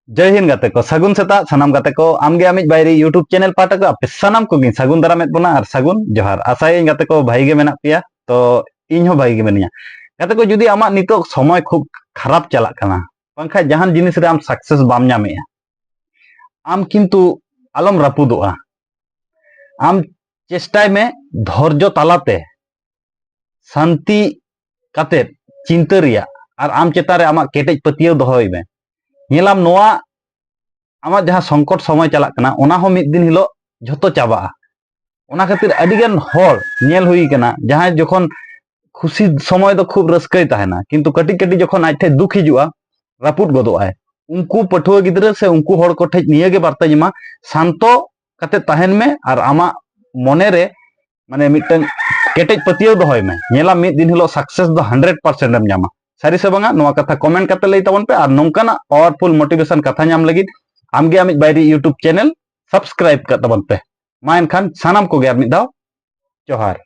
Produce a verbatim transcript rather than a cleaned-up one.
ᱡᱚᱭ ᱦᱤᱱᱫ ᱜᱟᱛᱮ ᱠᱚ, ᱥᱟᱹᱜᱩᱱ ᱥᱮᱛᱟᱜ ᱥᱟᱱᱟᱢ ᱜᱟᱛᱮ ᱠᱚ᱾ ᱟᱢᱜᱮ ᱟᱢᱤᱡ ᱵᱟᱭᱨᱤ YouTube ᱪᱮᱱᱮᱞ ᱯᱟᱦᱴᱟ ᱠᱚ ᱟᱯᱮ ᱥᱟᱱᱟᱢ ᱠᱚᱜᱮᱧ ᱥᱟᱹᱜᱩᱱ ᱫᱟᱨᱟᱢᱮᱫ ᱵᱚᱱᱟ ᱟᱨ ᱥᱟᱹᱜᱩᱱ ᱡᱚᱦᱟᱨ᱾ ᱟᱥᱟᱭᱟᱹᱧ ᱜᱟᱛᱮ ᱠᱚ ᱵᱷᱟᱹᱜᱤ ᱜᱮ ᱢᱮᱱᱟᱜ ᱯᱮᱭᱟ, ᱛᱚ ᱤᱧ ᱦᱚᱸ ᱵᱷᱟᱹᱜᱤ ᱜᱮ ᱢᱤᱱᱟᱹᱧᱟ᱾ ᱜᱟᱛᱮ ᱠᱚ, ᱡᱩᱫᱤ ᱟᱢᱟᱜ ᱱᱤᱛᱚᱜ ᱥᱚᱢᱚᱭ ᱠᱷᱩᱵ ᱠᱷᱟᱨᱟᱯ ᱪᱟᱞᱟᱜ ᱠᱟᱱᱟ, ᱵᱟᱝᱠᱷᱟᱱ ᱡᱟᱦᱟᱱ ᱡᱤᱱᱤᱥ ᱨᱮ ᱟᱢ ᱥᱟᱠᱥᱮᱥ ᱵᱟᱢ ᱧᱟᱢᱮᱜᱼᱟ, ᱟᱢ ᱠᱤᱱᱛᱩ ᱟᱞᱚᱢ ᱨᱟᱹᱯᱩᱫᱚᱜᱼᱟ᱾ ᱟᱢ ᱪᱮᱥᱴᱟᱭ ᱢᱮ ᱫᱷᱳᱨᱡᱚ ᱛᱟᱞᱟᱛᱮ ᱥᱟᱱᱛᱤ ᱠᱟᱛᱮᱫ ᱪᱤᱱᱛᱟᱹ ᱨᱮᱭᱟᱜ, ᱟᱨ ᱟᱢ ᱪᱮᱛᱟᱱ ᱨᱮ ᱟᱢᱟᱜ ᱠᱮᱴᱮᱡ ᱯᱟᱹᱛᱭᱟᱹᱣ ᱫᱚᱦᱚᱭ ᱢᱮ᱾ ᱧᱮᱞᱟᱢ, ᱱᱚᱣᱟ ᱟᱢᱟᱜ ᱡᱟᱦᱟᱸ ᱥᱚᱝᱠᱚᱴ ᱥᱚᱢᱚᱭ ᱪᱟᱞᱟᱜ ᱠᱟᱱᱟ, ᱚᱱᱟ ᱦᱚᱸ ᱢᱤᱫ ᱫᱤᱱ ᱦᱤᱞᱳᱜ ᱡᱷᱚᱛᱚ ᱪᱟᱵᱟᱜᱼᱟ᱾ ᱚᱱᱟ ᱠᱷᱟᱹᱛᱤᱨ ᱟᱹᱰᱤᱜᱟᱱ ᱦᱚᱲ ᱧᱮᱞ ᱦᱩᱭ ᱠᱟᱱᱟ, ᱡᱟᱦᱟᱸᱭ ᱡᱚᱠᱷᱚᱱ ᱠᱷᱩᱥᱤ ᱥᱚᱢᱚᱭ ᱫᱚ ᱠᱷᱩᱵ ᱨᱟᱹᱥᱠᱟᱹᱭ ᱛᱟᱦᱮᱱᱟ, ᱠᱤᱱᱛᱩ ᱠᱟᱹᱴᱤᱡ ᱠᱟᱹᱴᱤᱡ ᱡᱚᱠᱷᱚᱱ ᱟᱡ ᱴᱷᱮᱡ ᱫᱩᱠ ᱦᱤᱡᱩᱜᱼᱟ, ᱨᱟᱹᱯᱩᱫ ᱜᱚᱫᱚᱜ ᱟᱭ᱾ ᱩᱱᱠᱩ ᱯᱟᱹᱴᱷᱩᱣᱟᱹ ᱜᱤᱫᱽᱨᱟᱹ ᱥᱮ ᱩᱱᱠᱩ ᱦᱚᱲ ᱠᱚᱴᱷᱮᱡ ᱱᱤᱭᱟᱹ ᱜᱮ ᱵᱟᱨᱛᱟᱧ ᱮᱢᱟ, ᱥᱟᱱᱛᱚ ᱠᱟᱛᱮ ᱛᱟᱦᱮᱱ ᱢᱮ ᱟᱨ ᱟᱢᱟᱜ ᱢᱚᱱᱮ ᱨᱮ ᱢᱟᱱᱮ ᱢᱤᱫᱴᱟᱝ ᱠᱮᱴᱮᱡ ᱯᱟᱹᱛᱭᱟᱹᱣ ᱫᱚᱦᱚᱭ ᱢᱮ᱾ ᱧᱮᱞᱟᱢ, ᱢᱤᱫ ᱫᱤᱱ ᱦᱤᱞᱳᱜ ᱥᱟᱠᱥᱮᱥ ᱫᱚ ᱦᱟᱱᱰᱨᱮᱰ ᱯᱟᱨᱥᱮᱱᱴ ᱮᱢ ᱧᱟᱢᱟ᱾ ᱥᱟᱹᱨᱤ ᱥᱮ ᱵᱟᱝᱟ, ᱱᱚᱣᱟ ᱠᱟᱛᱷᱟ ᱠᱚᱢᱮᱱᱴ ᱠᱟᱛᱮ ᱞᱟᱹᱭ ᱛᱟᱵᱚᱱ ᱯᱮ, ᱟᱨ ᱱᱚᱝᱠᱟᱱᱟᱜ ᱯᱟᱣᱟᱨᱯᱷᱩᱞ ᱢᱳᱴᱤᱵᱷᱮᱥᱚᱱ ᱠᱟᱛᱷᱟ ᱧᱟᱢ ᱞᱟᱹᱜᱤᱫ ᱟᱢᱜᱮ ᱟᱢᱤᱡ ᱵᱟᱭᱨᱤ YouTube ᱪᱮᱱᱮᱞ ᱥᱟᱵᱥᱠᱨᱟᱭᱤᱵ ᱠᱟᱜ ᱛᱟᱵᱚᱱ ᱯᱮ᱾ ᱢᱟ ᱮᱱᱠᱷᱟᱱ ᱥᱟᱱᱟᱢ ᱠᱚᱜᱮ ᱟᱨ ᱢᱤᱫ ᱫᱷᱟᱣ ᱡᱚᱦᱟᱨ᱾